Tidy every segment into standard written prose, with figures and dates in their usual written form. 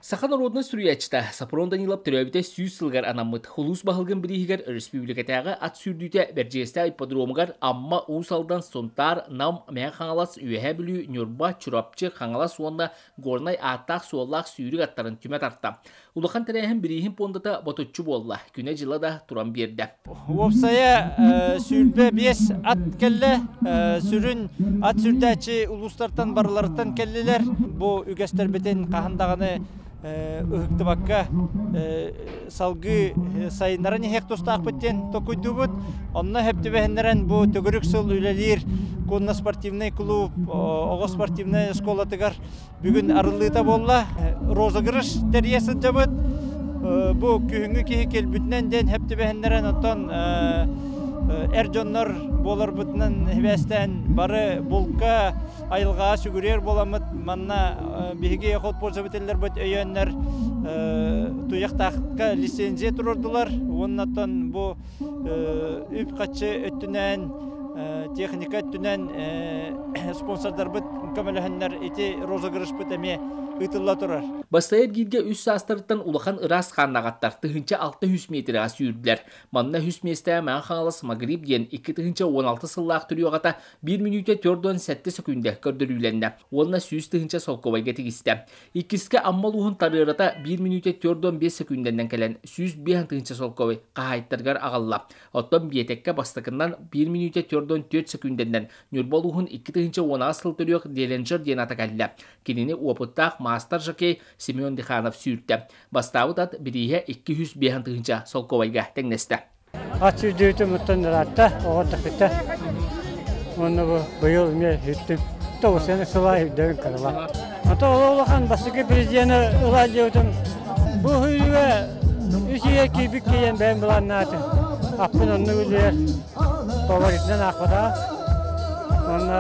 Саха норуодунай суруйааччыта Сопрон Данилов төрөөбүтэ 100 сылыгар анаммыт улуус баһылыгын бирииһигэр өрөспүүбүлүкэтээҕи ат сүүрдүүтэ Бэрдьигэстээх ипподромугар Амма, Уус Алдан, Сунтаар, Нам, Мэҥэ Хаҥалас, Үөһээ Бүлүү, Ньурба, Чурапчы, Хаҥалас уонна Горнай ааттаах-суоллаах сүүрүк аттарын түмэ тарта. Улахан тэрээһин бирииһин пуондата ботуччу буолла, күнэ-дьыла да туран биэрдэ. Уопсайа 25 ат кэллэ. Сүрүн ат сүүрдээччи улуустартан барыларыттан кэллилэр. Бу үгэстэрбитин хаһан даҕаны ыһыктыбакка салгыы сайыннаран иһиэх тустаахпыт диэн токуйдуубут. Онно сөп түбэһиннэрэн бу төгүрүк сыл үлэлиир конно-спортивный клуб оҕо спортивнай оскуолатыгар Бүгүн арыллыыта буолла. Розыгрыш тэрийэ сылдьабыт. Бу күһүҥҥү киһи кэлбитинэн диэн хэп түбэһиннэрэн, оттон эр дьоннор буоларбытынан сибээстээн бары булка, айылҕаҕа сүгүрүйэр буоламмыт, манна биһиги охотпользователлэрбит өйөөннөр туйахтаахка лицензия туруордулар. Уонна оттон бу үп-харчы өттүнэн, техника өттүнэн спонсордарбыт көмөлөһөннөр ити розыгрышпыт эмиэ ыытылла турар. Бастайар бииргэ үс саастарыттан улахан ыраас хааннаҕаттар 1600 миэтэрэҕэ сүүрдүлэр. Манна үс миэстэҕэ Мэҥэ Хаҥалас Магриб диэн 2016 сыллаах төрүөҕэтэ 1 мүнүүтэ 47 сөкүүндэ көрдөрүүлэннэ уонна 100 000 солкуобайга тигистэ. Иккискэ Амма улууһун Тарыарата 1 мүнүүтэ 45 сөкүүндэннэн кэлэн 105 тыһыынча солкуобай хаһаайыттарыгар аҕалла. Оттон Биэтэккэ бастакыннан 1 мүнүүтэ 44 сөкүүндэннэн Ньурба улууһун 2018 сыл төрүөх Деленджер диэн ата кэллэ. Кинини уопуттаах маастар-жокей Семен Диханов сүүртэ. Бастаабыт ат бирииһэ 205 тыһыынча солкуобайга тэҥнэстэ. Ат сүүрдүүтүм оттон ыраатта, оҕо тахыта. Уонна бу быйыл эмиэ үттүм. Тоҕус сыла үрдэрин кырыла. Ата ол улахан бастакы президени ыла диэбитим. Бу сүүрүүгэ үс үйэ киирбит киһиэн бэйэм былааннаатым. Аппын оннук үлүйэр фаворитынан аахпатаҕа. Уонна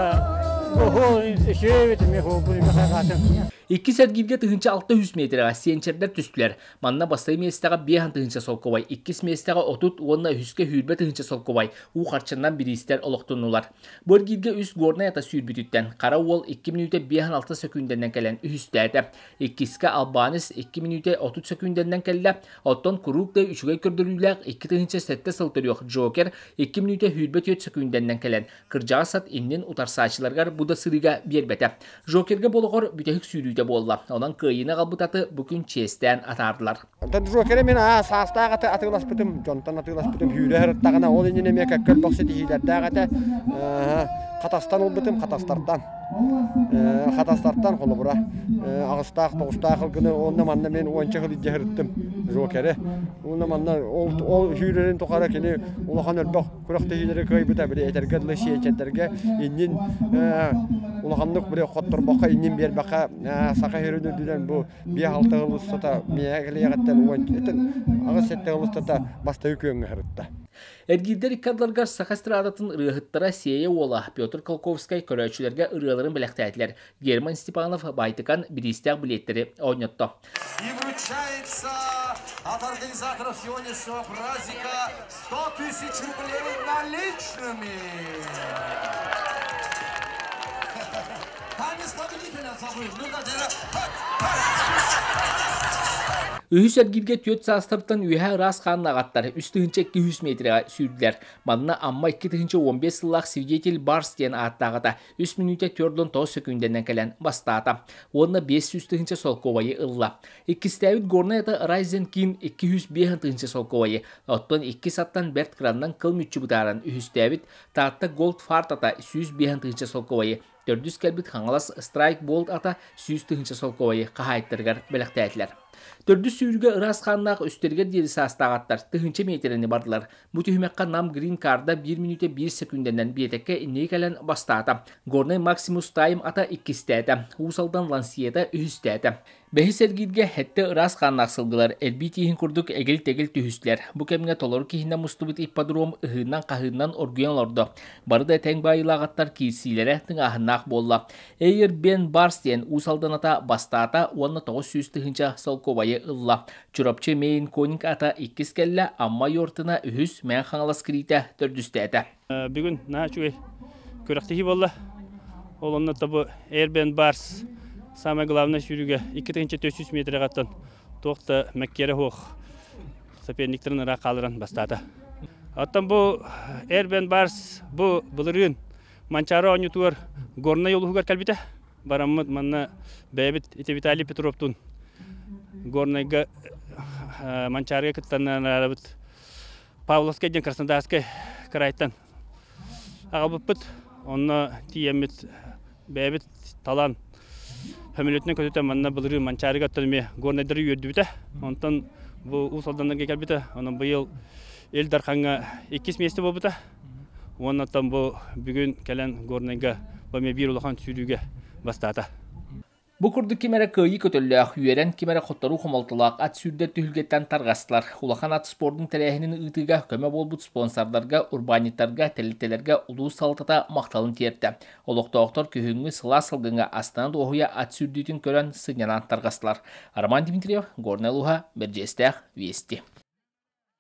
бу хуол үчүгэй эбит эмиэ хуолбун эмиэ хайҕаатым. Иккис эргииргэ 1600 миэтэрэҕэ сиэнчэрдэр түстүлэр. Манна бастакы миэстэҕэ 5 тыһыынча солкуобай, иккис миэстэҕэ 30 уонна үһүскэ 20 тыһыынча солкуобай уу харчынан бириистэр олохтоннулар. Бу эргииргэ үс Горнай ата сүүрбүтүттэн Хара Уол 2 мүнүүтэ 56 сөкүүндэнэн кэлэн үһүстээтэ. Иккискэ Албанис 2 мүнүүтэ 30 сөкүүндэнэн кэллэ. Оттон куруук да үчүгэй көрдөрүүлээх 2007 сыл төрүөх Джокер 2 мүнүүтэ 24 сөкүүндэнэн кэлэн кырдьаҕас ат иннин утарсааччыларыгар бу да сырыыга биэрбэтэ. Джокерга болоҕор бүтэһик сүүрүүтэ буолла. Онон кыайыыны аҕалбыт аты бу күн чиэстээн атаардылар. Онтон Джокеры мин аа саастаах аты атыыласпытым, дьонтон атыыласпытым сүүрэ сырыттаҕына, ол иннинэ эмиэ кэккэ элбэх ситиһиилэрдээх этэ. Хатастан ылбытым, хатастартан. Хатастартан холобура аҕыстаах, тоҕустаах ылгыны уонна манна мин уонча сыл илдьэ сырыттым Джокеры. Уонна манна ол, ол сүүрэрин тухары кини улахан элбэх күрэхтэһиилэри кыайбыта били этэргэ дылы сиэнчэрдэргэ иннин улаханнык били хотторбокко иннин биэрбэххэ саха сирин үрдүнэн бу биэ-алта сыл устата миэхэ кэлиэҕиттэн аҕыс-сэттэ сыл устата бастакы күөҥҥэ сырытта. Эргиирдэр икки ардыларыгар саха эстрадатын ырыаһыттара Сиэйэ Уола, Петр Колковскай көрөөччүлэргэ ырыаларын бэлэхтээтилэр. Герман Степанов баайтыкан бириистээх билиэттэри оонньотто. И вручается от организаторов сегодняшнего праздника 100 тысяч рублей наличными. Танец победителя забыл. Ну-ка, Үһүс эргииргэ түөрт саастарыттан үөһэ ыраас хааннаах аттар 3200 метрэҕэ сүүрдүлэр. Манна Амма 2015 сыллаах Свидетель Барс диэн ааттаах ата 3 мүнүүтэ 49 сөкүүндэнэн кэлэн бастаата уонна 500 тыһыынча солкуобайы ылла. Иккистээбит Горнай ата Райзен Ким 205 тыһыынча солкуобайы, оттон иккис аттан бэрт кыраннан кыл мүччү бытааран үһүстээбит Таатта Голд Фарт ата 105 тыһыынча солкуобайы, төрдүс кэлбит Хаҥалас Страйк Болт ата 100 тыһыынча солкуобайы хаһаайыттарыгар бэлэхтээтилэр. Төрдүс сүүрүүгэ ыраас хааннаах үстэригэр диэри саастаах аттар тыһыынча миэтэрэни бардылар. Бу түһүмэххэ Нам Грин Карда 1 мүнүүтэ 1 секүндэнэн биэтэккэ инники кэлэн бастаата. Горнай Максимус Тайм ата иккистээтэ. Уус Алдан Лансиета үһүстээтэ. Бэһис эргииргэ сэттэ ыраас хааннаах сылгылар эрбии тииһин курдук эгил-тэгил түһүстүлэр. Бу кэмҥэ толору киһинэн мустубут ипподром ыһыынан-хаһыынан оргуйан олордо. Бары да тэҥ баайыылаах аттар киирсиилэрэ тыҥааһыннаах буолла. Эйр Бен Барс диэн Уус Алдан ата бастаата уонна 900 тыһыынча солкуобайы ылла. Чурапчы Мейн Конинг ата иккис кэллэ, Амма Йортына үһүс, Мэҥэ Хаҥалас Кириитэ төрдүстээтэ. Бүгүн наһаа үчүгэй күрэхтэһии буолла. Ол онно тобу Airbnb Bars Самое главное сүүрүүгэ 2400 метргаттан туох да мэккиэрэ суох соперниктарын ыраах хаалларан бастаата. Оттон бу Эрбен Барс бу былырыын Манчаары оонньуутугар Горнай улууһугар кэлбитэ. Бараммыт манна бэйэбит ити Виталий Петровтуун Горнайга Манчаарыга кыттаннарабыт Павловскай диэн Краснодарскай кыраайтан аҕалбыппыт. Онно тиийэммит бэйэбит талан сөмөлүөтүнэн көтүтэн манна былырыын Манчаарыга оттон эмиэ горнайдары үөрдүбүтэ. Онтон бу Уус Алданнарга кэлбитэ. Онон быйыл Ил Дархаҥҥа иккис миэстэ буолбута. Уонна оттон бу бүгүн кэлэн Горнайга бу эмиэ биир улахан сүүрүүгэ бастаата. Бу курдук ким эрэ кыайыы көтөллөөх, үөрэн, ким эрэ хотторуу хомолтолоох ат сүүрдэр түһүлгэттэн тарҕастылар. Улахан ат спордун тэрээһинин ыытыыга көмө буолбут спонсордарга, урбаанньыттарга, тэрилтэлэргэ улуус салалтата махталын тиэртэ. Олохтоохтор күһүҥҥү сылаас салгыҥҥа астына дуоһуйа ат сүүрдүүтүн көрөн сынньанан тарҕастылар. Роман Дмитриев, Горнай улууһа, Бэрдьиэстээх, Вести.